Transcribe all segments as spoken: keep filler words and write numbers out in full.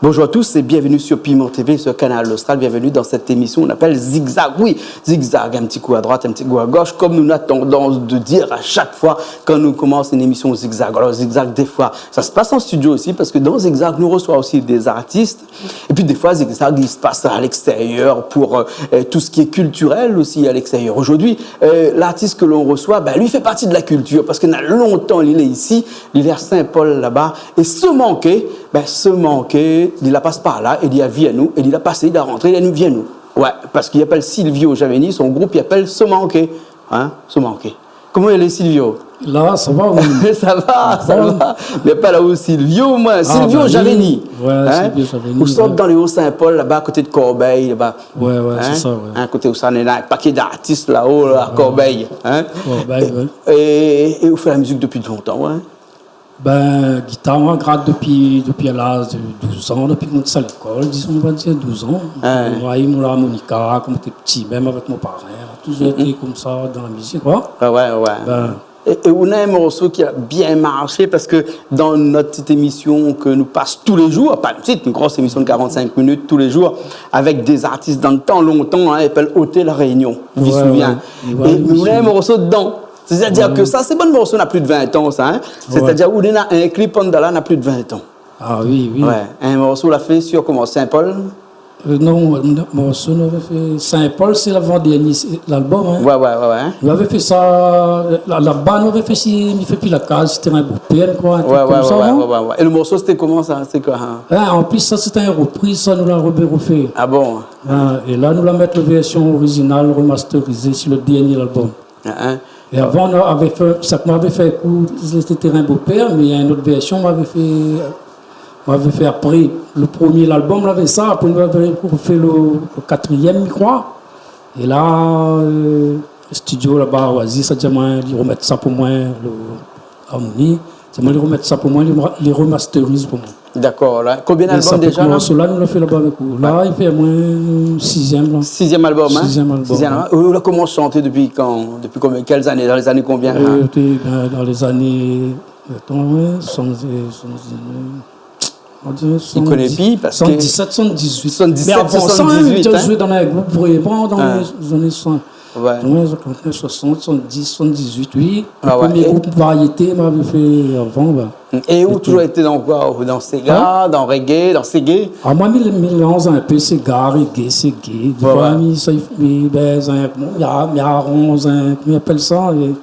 Bonjour à tous et bienvenue sur Piment T V, sur Kanal Austral. Bienvenue dans cette émission qu'on appelle Zigzag. Oui, zigzag, un petit coup à droite, un petit coup à gauche, comme nous avons tendance de dire à chaque fois quand nous commençons une émission Zigzag. Alors, Zigzag, des fois, ça se passe en studio aussi, parce que dans Zigzag, nous recevons aussi des artistes. Et puis, des fois, Zigzag, il se passe à l'extérieur pour, euh, euh, tout ce qui est culturel aussi à l'extérieur. Aujourd'hui, euh, l'artiste que l'on reçoit, ben, lui fait partie de la culture, parce que na lontan li lé isi, li lé Saint-Paul laba, é Semanké, ben, Semanké, li la pas par la, é li la vi anou, é li la pasé, li la rantré, li la vi anou. Ouais, parske li apèl Silvio Javeni, son group, li apèl Semanké. Hein, Semanké. Koman i lé, Silvio ? La, sa va, oui. Sa va, sa va. Mé pa la ou Silvio, moin. Ah, Silvio Javeni. Ouais, Silvio Javeni, ouais. Ou sort dan lé O Saint-Paul, laba, koté de Corbeil, laba. Ouais, ouais, sé sa, ouais. Hein, koté ousa néna in paké d'artis la-o, la, à Corbeil, hein. Corbeil, ouais. É, é ou fé la mizik dopi lontan, ouais. Ben, gitar, moin, grat dopi, dopi laz de douz an, dopi ke moin té sava lékol, dizon, on va dir douz an. Moin la u mon larmonika, kan moin té pti, mèm avèk mon parin, la touzour été konmsa dan la mizik, koi. Ah ouais, ouais. Ben. É, é ou néna in morso ki la bien marshé, parske dan nout ti émision ke nou pas tou lé jour, pa in ti, in gro émision de quarante-cinq minutes tou lé jour, avèk dé artis dan le tan lontan, hein, i apèl Hotel Réunion, mi souvien. Ouais, ouais. É ou néna in morso dedan. Sétadir ke sa, sé bann morso na plis de vin an, sa, hein. Sétadir ou néna in klip andan la na plis de vin an. Ah oui, oui. Ouais, in morso ou la fé sur koman, Saint-Paul ? Euh, non, euh, morso nou lavé fé Saint-Paul, sé lavan-dernié, sé lalbom, hein. Ouais, ouais, ouais, ouais. Nou lavé fé sa, euh, la, laba nou lavé fé, si mi fé pi la kaz, sété in bo pèr, koi, in trik konmsa, non ? Ouais, ouais, ouais. É le morso, sété koman sa ? Sété koi, hein ? Hein, an plis, sa, sété in ropriz, sa, nou la re-, refé. Ah bon ? Hein, é la, nou la mèt la vèrsion orizinal, remasterizé sur le dernié albom. Hein, hein. É avan, nou lavé fé, sak moin lavé fé, kou, sété Térin Bopèr, mé néna in ot vèrsion moin lavé fé, moin lavé fé apré. Le promié lalbom lavé sa, apré nou lavé fé le, le katrièm, mi kroi. É la, euh, studio laba, Oasis, la di amoin, li remèt sa pou moin, le Harmonie. Sé moin, li remèt sa pou moin, li re-, li remasteriz pou moin. Dakor, la. Konbien albom déza, la ? Mé sa fé ke morso la, nou la fé laba avèk ou. La, i fé omoin sizièm, la. Sizièm albom, hein ? Sizièm albom, ouais. Ou la komans shanté dopi kan ? Dopi konbien, kèl zané ? Dan lé zané konbien, hein ? Euh, té, ben, dan lé zané, atann, ouais, soixante-dix, soixante-dix-neuf, on dirait soixante-dix, i koné pi, parske soixante-dix-sept, soixante-dix-huit. Soixante-dix-sept, soixante-dix-huit, hein ? Mé avan sa, mi té zoué dan in group vréman dan lé zané soixante. Ouais. Ouais, soixante-dix, soixante-dix-huit, oui. Ah ouais. Le promié group variété moin lavé fé avan, la. É ou la touzour été dan koi ? Dan séga, dan reggae, dan seggae ? Ah, moin, mi, mi mélanz in pé séga, reggae, seggae. Défoi, mi, sa, mi bèz in, mi a-, mi aranz in, koman i apèl sa, euh,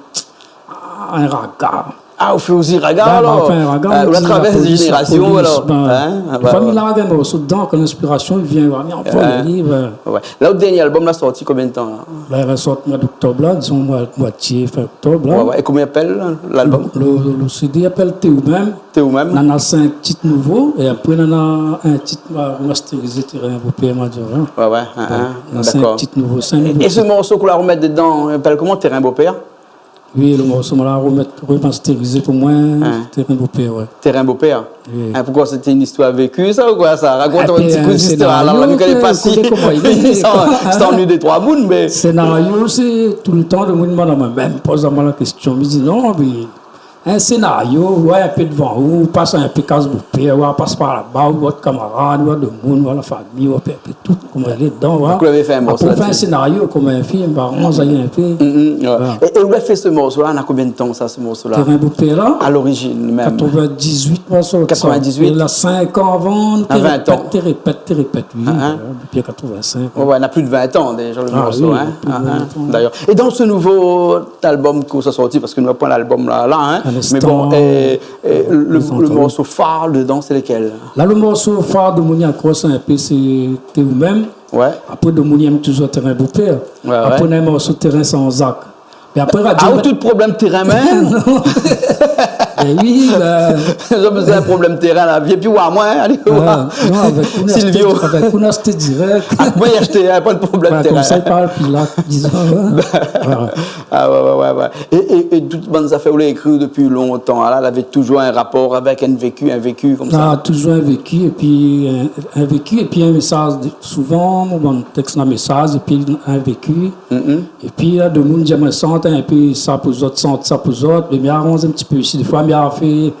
in raga. Ah, ou fé osi raga, alor ? Ben, moin la fé in raga, euh, ou la travèrs lé zénérasion, alor. Ben, hein ? Ah, défoi, mi larg in morso dedan, kan linspirasion i vien, mi anvoy ali, ben. Ouais. La, out dernié albom la sorti konbien de tan, la ? Ben, la sort moi d'oktob, la, dizon, moi, moitié fin oktob, la. Ouais, ouais. É koman i apèl, la, lalbom ? Le, le, le CD i apèl Té ou mèm. Té ou mèm. Nana sink tit nouvo, é apré nana in tit, euh, remastérizé, Térin Bopèr, moin la di aou, hein. Ouais, ouais, hein, hein. Nana sink tit nouvo, sink nouvo tit. É, é se morso k'ou la remèt dedan, i apèl koman, Térin Bopèr ? Oui, le morso moin la remèt, remastérizé pou moin, Térin Bopèr, ouais. Térin Bopèr. Oui. Hein, poukosa, sété in istoir véki, sa, ou koi, sa ? Rakont amoin in ti kou zistoir, la, mi koné pa si sa anui dé troi moun, mé... Sénario, sé toultan le moun i demann amoin, mèm poz amoin la késtion. Mi di non, mé in sénario, ouais, in pé dovan ou, ou pas in pé kaz Bopèr, ou pas par laba, ou voi out kamarad, ou voi demoun, ou voi la famiy, ou voi in pé tout, koman i lé dedan, ou voi. Donk, ou lavé fé in morso la-dsi. Apré, ou fé in sénario konm in film, ben, ou aranz ali in pé. Mm, mm, ouais. Voilà. É, é ou la fé se morso la, na konbien de tan sa, se morso la ? Térin Bopèr la ? A lorizin mèm. Katrevin-dizuit, moin la sorti sa. Katrevin-dizuit. É la, sink an avan, nou té répèt, té répèt, té répèt, oui, euh, dopi katrevin-sink, ouais. Ouais, ouais, na plis de vin an déza, le morso, hein. Ah oui, plis de vin an. D'ayèr. É dan se nouvo albom k'ou sa sorti, parske nou la poin lalbom la, la, hein. Mé bon, é, é, le, le morso far dedan, sé lékèl ? La, le morso far domoun i akros in pé, sé Té ou mèm. Ouais. Apré, domoun i èm touzour Térin Bopèr. Ouais, ouais. Apré, nana in morso Térin san zak. Mé apré, radio... Ah, ou tout problèm térin mèm ? Non. Mé oui, ben. Zot la bezoin problèm térin la. Vien pi oir amoin, hein, alé oir. Non, avèk ou, Silvio. Avèk ou, nou ashté dirèk. Ah, moin ashté, hein, pa de problèm térin. Konmsa, i parl pi la, dizon, hein. Voilà. Ah ouais, ouais, ouais, ouais. É, é, é tout bann zafèr ou la ékri dopi lontan, la, lavé touzour in rapor avèk in véki, in véki konmsa ? Ah, touzour in véki, épi in, in véki, épi in mésaz. Souvan, mon bann tèks na mésaz, épi in véki. Mm, mm. Épi la, domoun i di amoin, shant in pé sa pou zot, shant sa pou zot, mé mi aranz in ti pé isi. Défoi, mi fé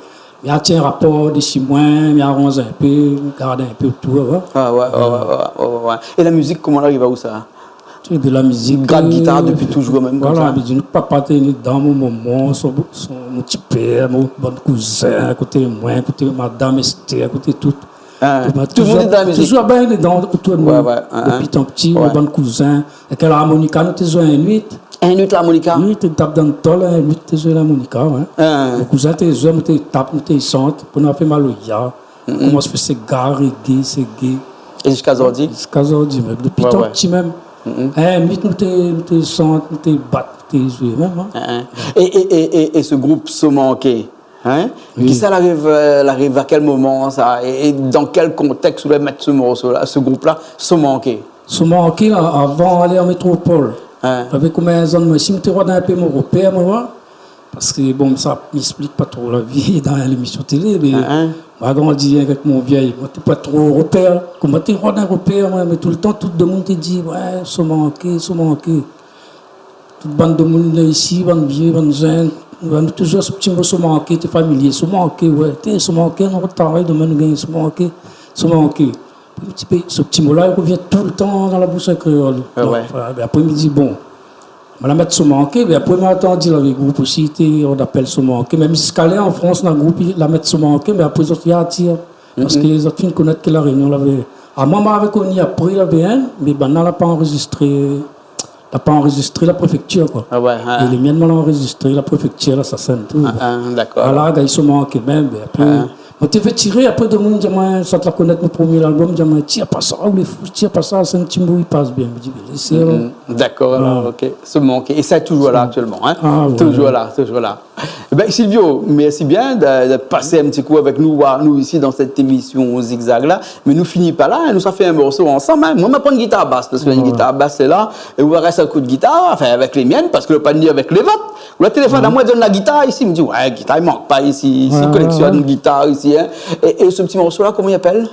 mi tien rapor de si moin, mi aranz in pé, mi gard in pé otour, ouais. Ah ouais, ouais, ouais, ouais, ouais, ouais. É la mizik, koman la ariv aou sa ? Sé de la mizik, gard gitar, euh, dopi toujour mèm, voilà, konmsa. Mé di nou, papa té né dedan, mon momon, son, son, mon ti pèr, mon bann kouzin, koté moin, koté madam Esther, koté tout. Ah, tout le monde est dans la musique. Toujour, toujour, ben, dedan, otour de moin. Ouais, ouais, hein, hein. Dopi tan pti, mon bann kouzin. É ke larmonika, nou té zoué in nuit. In nuit larmonika ? Oui, té tap dan tol, in nuit té zoué larmonika, ouais. Ah. Mon kouzin té zoué, moin té tap, moin té shant, pou nou fé maloya. Mm-mm. Komans fé séga, reggae, séga. É ziska zordi ? Ziska zordi, mèm. Dopi tan pti mèm. Ouais, ouais. Mm-mm. In nuit, nou té, nou té shant, nou té bat, nou té zoué mèm, hein. Ah, ah. É, é, é, é, é se group Somanké, hein ? Oui. Kisa la ariv, euh, la ariv a kèl moman, sa ? É, é dan kèl kontèks ou la mèt se morso-la, se group-la, Somanké ? Somanké la, avan alé an métropol. Hein. Lavé konbien zann, moin, si mi té rod in pé mon ropèr, moin, parske, bon, sa, mi ésplik pa tro la vi dan lémision télé, mé moin la grandi avèk mon vièy, moin té pa tro ropèr. Kan moin té rod in ropèr, moin, mé toultan, tout demoun té di, ouais, Somanké, Somanké. Tout bann demoun la isi, bann vié, bann jenn, nou, nou toujour se ti mo Somanké té familié. Somanké, ouais, té, Somanké, nou travay, domin nou gingn Somanké, Somanké. Apré, mi di, pé, se ti mo-la, li rovien toultan dan la boush kréol. Ah ouais. Donk, voilà, mé apré, mi di, bon, moin la mèt Somanké, mé apré, moin la antann di lavé group osi, té, nou apèl Somanké. Mèm ziska lèr an Frans, na group, la mèt Somanké, mé apré, zot i atir. Parske zot fine konèt ke La Rényon lavé. Amoin, moin lavé koni apré, lavé inn, mé banna la pa anrézistré, la pa anrézistré la préfèktir, koi. Ah ouais, hein. É lé mienn, moin la anrézistré la préfèktir, la Sacem, tout. Ah, ah, dakor. Voilà, gayar Somanké mèm, mé apré, moin té fé tiré, apré, demoun i di amoin, sa té la konèt mon promié album, i di amoin, tir pa sa, ou lé fou, tir pa sa, sé in ti mo i pas bien. Mi di, bin, lésé, alor. Mm, dakor, alor, ok. Somanké. É sa, toujour la, aktièlman, hein ? Ah ouais. Toujour la, toujour la. Eh ben, Silvio, mèrsi bien de, de pasé in ti kou avèk nou, voir nou isi dan sèt émision Zigzag la. Mé nou fini pa la, hein, nou sa fé in morso ansanm, hein. Moin, ma pran in gitar bas, parske la gitar bas lé la, é ou va rès akout gitar, anfin, avèk lé mienn, parske la pa ni avèk lé vot. Ou la téléfone amoin, donn la gitar isi, mi di, ouais, gitar, i mank pa isi, isi, ouais, ouais, kolèksionn gitar isi, hein. É, é se ti morso-la, koman i apèl ?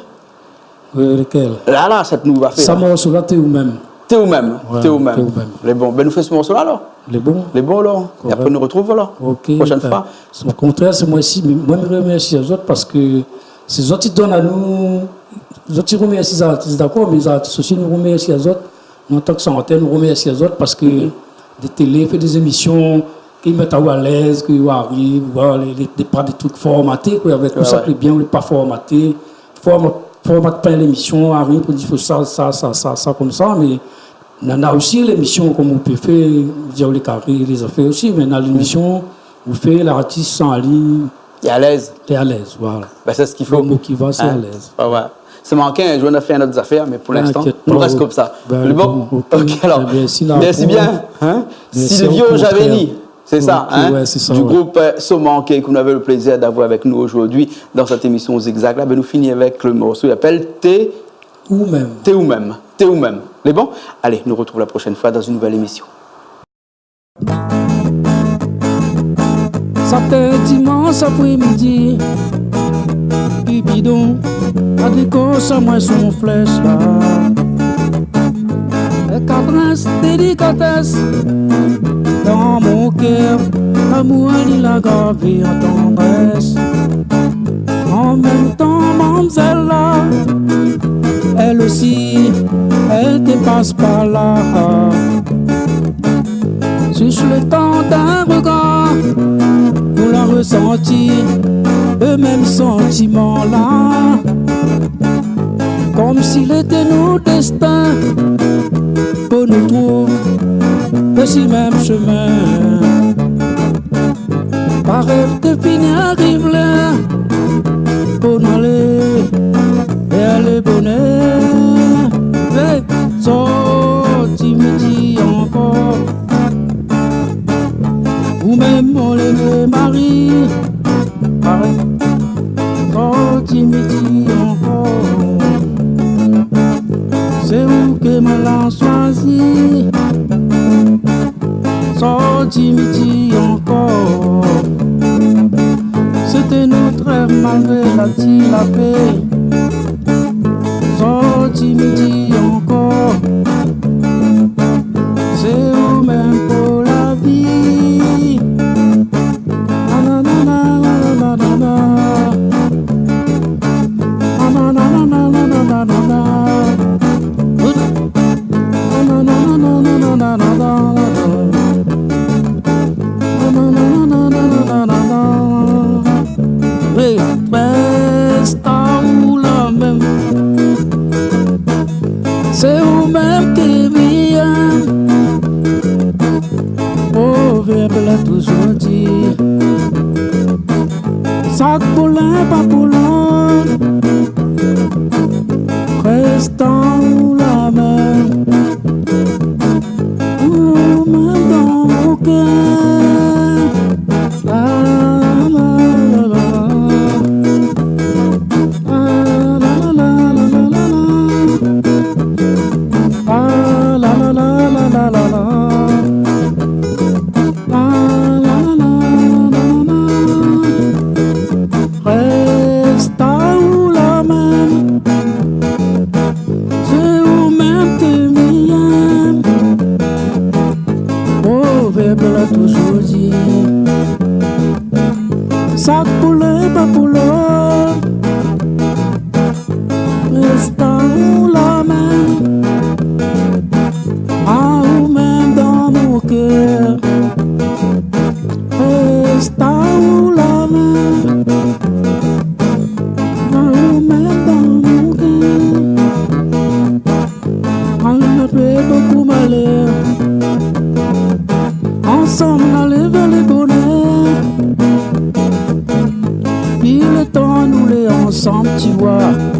Euh, lékèl ? La, la, sat nou va fé, la. Sa morso-la, Té ou mèm. Té ou mèm, ouais, Té ou mèm. Té ou mèm. Lé bon. Ben, nou fé se morso-la, alor. Lé bon. Lé bon, alor. Korèk. É apré, nou artrouv, alor. Ok, proshèn foi. Ben, o kontrèr, sé moin osi, mé moin, mi romèrsi azot parske sé zot i donn anou, zot i romèrsi zartis, dakor, mé zartis osi, nou romèrsi azot. Nou, antan ke shantèr, nou romèrsi azot parske dé télé, fé dé zémision, ki mèt aou alèz, ke ou ariv, ou voi, lé, lé, lé pa dé trik formaté, koi, avèk tout sa, ouais, ouais, lé bien, ou lé pa formaté. Forma-, format pa lémision, ariv pou di fo sa, sa, sa, sa, sa, konmsa, mé nana osi lémision, kom ou pé fé, di aou lé karé, lé zafèr osi, mé na lémision, ou fé lartis san ali, lé alèz. Lé alèz, voilà. Ben, sé sak i fo. Lo mo ki va, sé alèz. Hein ? Ouais, ouais. Sa i mank in zour, nou fé in ot zafèr, mé pou linstan, nou rès konmsa. T'inquiète pas, ouais. Ben, lé bon. Lé bon, ok. Ok, alor. Eh bien, si la... Mèrsi bien, hein. Mèrsi aou, mon frèr. Silvio Javeni, sé sa, hein, du group, euh, Somanké, ke nou lavé le plézir d'avoir avèk nou zordi dan sèt émision Zigzag la. Ben, nou fini avèk le morso, i apèl Té ou mèm. Té ou mèm. Té ou mèm. Lé bon ? Alé, nou artrouv la proshèn foi dan in nouvèl émision. Sa té dimans apré-midi, Cupidon la dékrosh amoin son flèsh la. Lé kadrès, délikatès, dan mon kèr, lamour ali la gravé an tandrès. An mèm tan, mamzèl la, èl osi, èl té pas par la. Zis le tan d'in regar, nou la resanti le mèm santiman la. Komsi lété nout dèstin pou nou trouv le si mèm shemin. Parèt té fini ariv lèr pou nou alé vèr le bonèr. Hey, sorti midi ankor. Ou mèm, mon lévé mari, parèt, sorti midi ankor. Sé ou ke moin la shoizi. Sorti midi ankor. Sété nout rèv malgré la ti la pli. Sorti midi ankor. Sé ou mèm pou la vi. Nanana, nanana. pa pou lon. Rès an ou la mèm, ou mèm dan mon kèr. La, la, la, la, la. La, la, la, la, la, la, la. La, la, la, la, la, la, la. La, la, la, la, la, la. Rès an ou la mèm. Sé ou mèm ke mi yèm. Provèrb la touzour di, sak pou lin pa pou lot. Rès an ou la mèm, a ou mèm dan mon kèr. Rès an ou la mèm, a ou mèm dan mon kèr. Ansanm nou pé bokou malèr, ansanm nou alé vèr le bonèr. Pi le tan nou lé ansanm, ti voi.